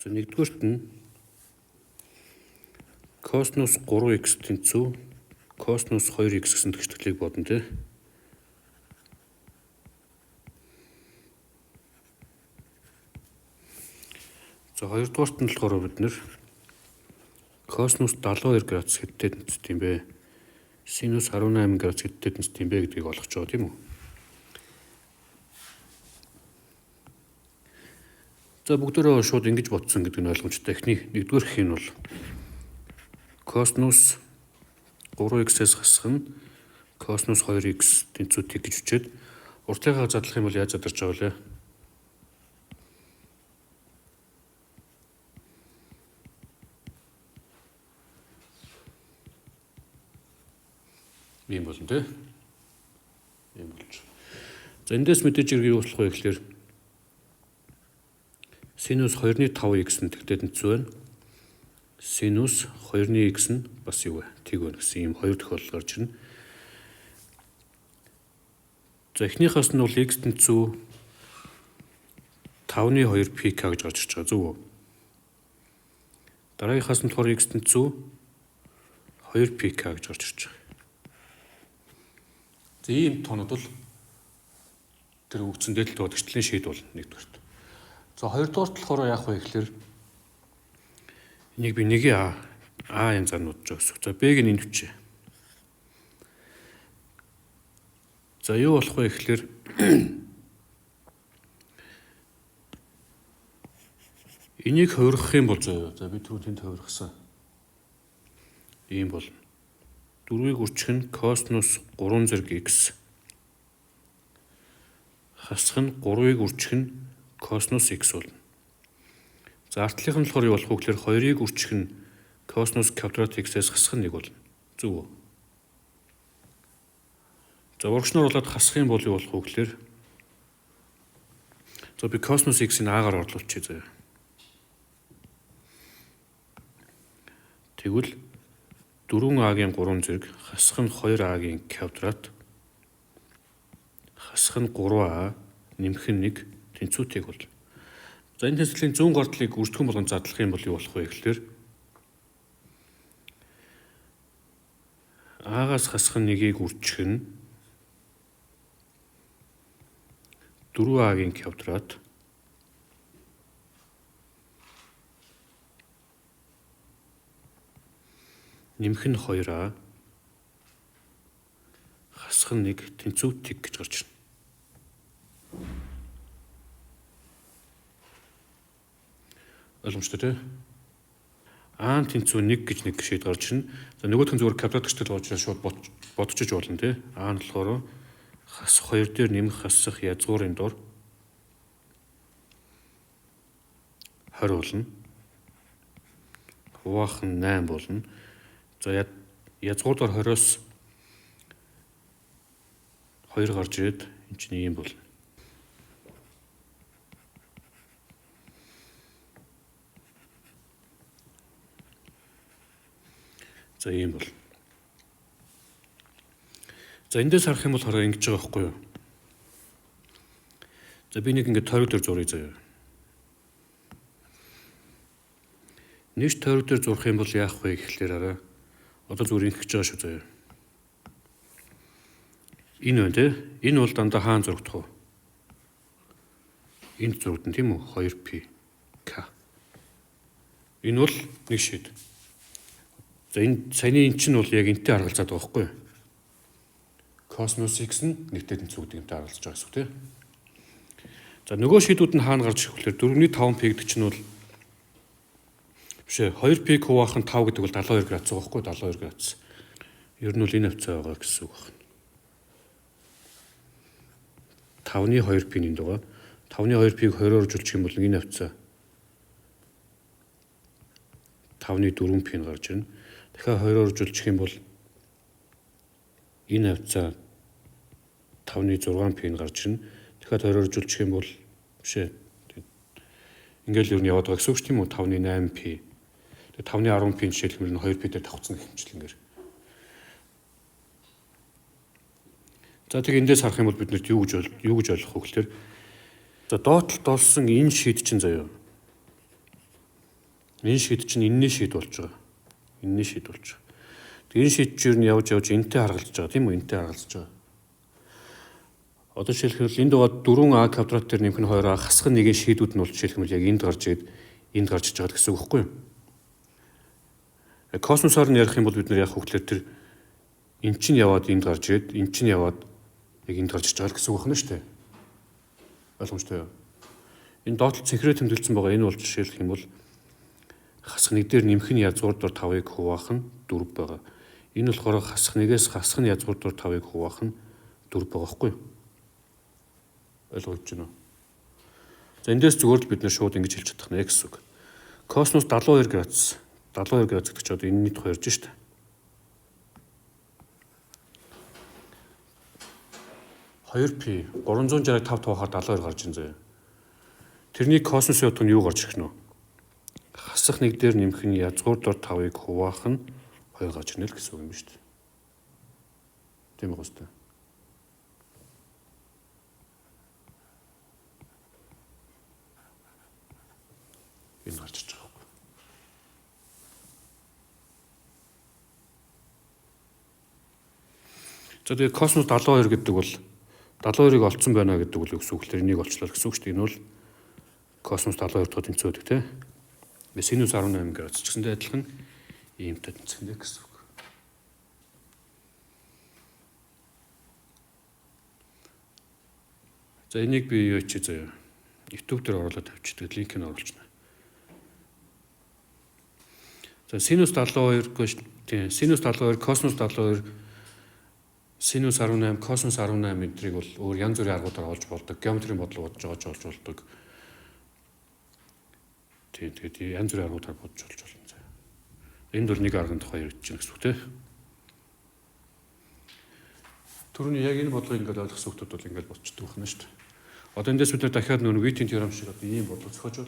За нэгдүгээрт нь косинус 3x тэнцүү косинус 2x гэсэн тэгшитгэлийг бодно тий. За хоёрдугаарт нь болохоор бид нэр косинус 72 градус хэдтэй тэнцдэг юм бэ? Синус 18 градус хэдтэй тэнцдэг юм бэ гэдгийг олгож байгаа тийм үү? За бүгдөө шууд ингэж бодсон гэдэг нь ойлгомжтой. Эхний нэгдүгээр гэх нь бол косинус 3x-ээс хасах нь косинус 2x тэнцүү тэг гэж үчээд уртлынхаа задлах юм бол яаж задарч байгаа вэ? Ийм болно тий. Ийм болж. За эндээс мэдээж хэрэг юу болох вэ гэхлээр синус 2-ны 5x нь тэгтэй тэнцүү байна. Синус 2-ны x нь бас юу вэ? Тэг байна гэсэн ийм хоёр тохиолдол гарч ирнэ. За эхнийхээс нь бол x тэнцүү 5-ны 2 pk гэж гарч ирж байгаа, зөв үү? Дараагийнхаас нь болохоор x тэнцүү 2 pk гэж гарч ирж байгаа. За ийм тоонууд бол тэр үгдсэн дээдл тэгшлийн шийд болно нэгдүгээрт. За хоёрдугаарт болохоор яах вэ гэхлээр энийг би нэгийн А янзаар нуудж байгаа гэсэн. За Б-г нь энд бичээ. За юу болох вэ гэхлээр энийг хувиргах юм бол заяа. За би түрүү тэнд хувиргасан. Ийм болно. 4-ийг үрчих нь косинус 3 зэрэг x хасах нь 3-ыг үрчих нь косинус x болно. За артлынх нь болохоор юу болох вэ гэхээр 2-ыг үрчих нь косинус квадрат x-ээс хасах нь 1 болно. Зөв үү? За урагшнаар болоод хасах юм бол юу болох вэ гэхээр за би косинус x-ийг а-гаар орлуулчихъя заяа. Тэгвэл 4а-гийн 3 зэрэг хасах нь 2а-гийн квадрат хасах нь 3а нэмэх нь 1 тэнцүү тэг болно. За энэ тэнцвэрлийн зүүн гардлыг үржихүн болгон задлах юм бол юу болох вэ гэхлээр а-гаас хасах нь 1-ийг үржих нь 4а-гийн квадрат нэмэх нь 2а хасах нь 1 тэнцүү тэг гэж гарч ирнэ. Ойлгомжтой тий? А тэнцүү 1 гэж нэг шийд гарч ирнэ. За нөгөөх нь зүгээр квадрат гэртэл болж шууд бодчиж болно тий. А нь болохоор хас 2 дээр нэмэх хасах язгуурын дур 20 болно. Хуваах нь 8 болно. За язгуур дор 20-оос 2 гарч ирээд энэ чинь ийм болно. За ийм бол. За эндээс харах юм бол хараа ингэж байгаа байхгүй юу? За би нэг ингэ тойрог дээр зуръя заяа. Нэгж тойрог дээр зурх юм бол яах вэ гэхлээр араа одоо зүгээр ингэх гэж байгаа шүү заяа. Энэ байна те. Энэ бол дандаа хаан зурагдах вэ? Энд зурагдана тийм үү? 2p k. Энэ бол нэг шид. За энэ саяны эн чинь бол яг энтэй харгалзаад байгаа байхгүй юу? Косинус x нь нэгтэй тэнцүү гэдэг юмтай харгалзаж байгаа гэсэн үг тийм. За нөгөө шийдүүд нь хаана гарч ирэх вэ? 4-ний 5 p гэдэг чинь бол биш ээ 2 p хуваах нь 5 гэдэг бол 72 градус байгаа байхгүй юу? 72 градус. Ер нь бол энэ хавцаа байгаа гэсэн үг байна. 5-ны 2 p нэнд байгаа. 5-ны 2 p-г 20-оор үржүүлчих юм бол энэ хавцаа 5-ны 4 p нь гарч ирнэ. Дахиад 20-оор үржүүлчих юм бол энэ хавцаа 5-ны 6 p нь гарч ирнэ. Дахиад 20-оор үржүүлчих юм бол биш ээ. Ингээл ер нь яваад байгаа гэсэн үг шүү тийм үү? 5-ны 8 p. Тэгээ 5-ны 10 p жишээлбэл нь 2 p дээр давхцсан гэх мэтчлэнгээр. За тэг эндээс харах юм бол бид нарт юу гэж ойлгох вэ гэхээр за доод талд олсон энэ шид чинь заяа. Энэ шид чинь энэний шид болж байгаа. Энэний шид болж байгаа. Тэгээ энэ шид чинь явж явж энтэй харгалзаж байгаа, тийм үү? Энтэй харгалзаж байгаа. Одоо жишээлх юм бол энд байгаа 4а квадрат дээр нэмэх нь 2а хасах нэгийн шийдүүд нь бол жишээлх юм бол яг энд гарч ирээд энд гарч иж байгаа гэсэн үг байхгүй юу? Косинусаар нь ярих юм бол бид нэр яг хөглөр тэр эн чинь яваад энд гарч ирээд эн чинь яваад яг энд гарч иж байгаа гэсэн үг байна шүү дээ. Ойлгомжтой юу? Энэ доотлол цэнхрээ тэмдэглэсэн байгаа. Энэ бол жишээлх юм бол хасах нэг дээр нэмэх нь язгуур дор 5-ыг хуваах нь 4 байгаа. Энэ болохоор хасах нэгээс хасах нь язгуур дор 5-ыг хуваах нь 4 байгаа байхгүй юу? Ойлгож байна уу? За эндээс зүгээр л бид нэр шууд ингэж хэлж чадах нэ гэсэн үг. Косинус 72 градус. 72 градус гэдэг чинь одоо энэний тухай ярьж штэ. 2π 365 тавахаар 72 гарч ин заяа. Тэрний косинусын утга нь юу гарч ирэх нь вэ? Хасах нэг дээр нэмэх нь язгуур дор 5-ыг хуваах нь 2 гарч ирнэ л гэсэн үг юм ба шүү дээ. Тийм үү гоотой. Энэ гарч иж байгаа юм. За тэгээ косинус 72 гэдэг бол 72-ыг олцсон байна гэдэг бол юу гэсэн үг вэ? Энийг олчлоо гэсэн үг шүү дээ. Энэ бол косинус 72 дахь тэнцүү гэдэг тийм. Синус 18 градус ч гэсэнтэй адилхан иймтэй тэнцэнэ гэсэн үг. За энийг би юу чи заяа. YouTube дээр оруулаад тавьчихдаг. Линкийг оруулчихна. За синус 72 гэж тийм синус 72, косинус 72, синус 18, косинус 18 эдрийг бол өөр янз бүрийн аргуудаар олж болдог. Геометрийн бодлого бодож байгаа ч олж болдог. Тийм тэгээд янз бүрийн аргуудаар бодож олж болно. Энд бол нэг аргын тухай яригдж байна гэсэн үг тийм. Түрүүний яг энэ бодлогыг ингээд ойлгосон хүмүүс бол ингээд бодчихдог байна шүү дээ. Одоо эндээс бид нар дахиад нөгөө Витийн теорем шиг одоо ийм бодлого зохиож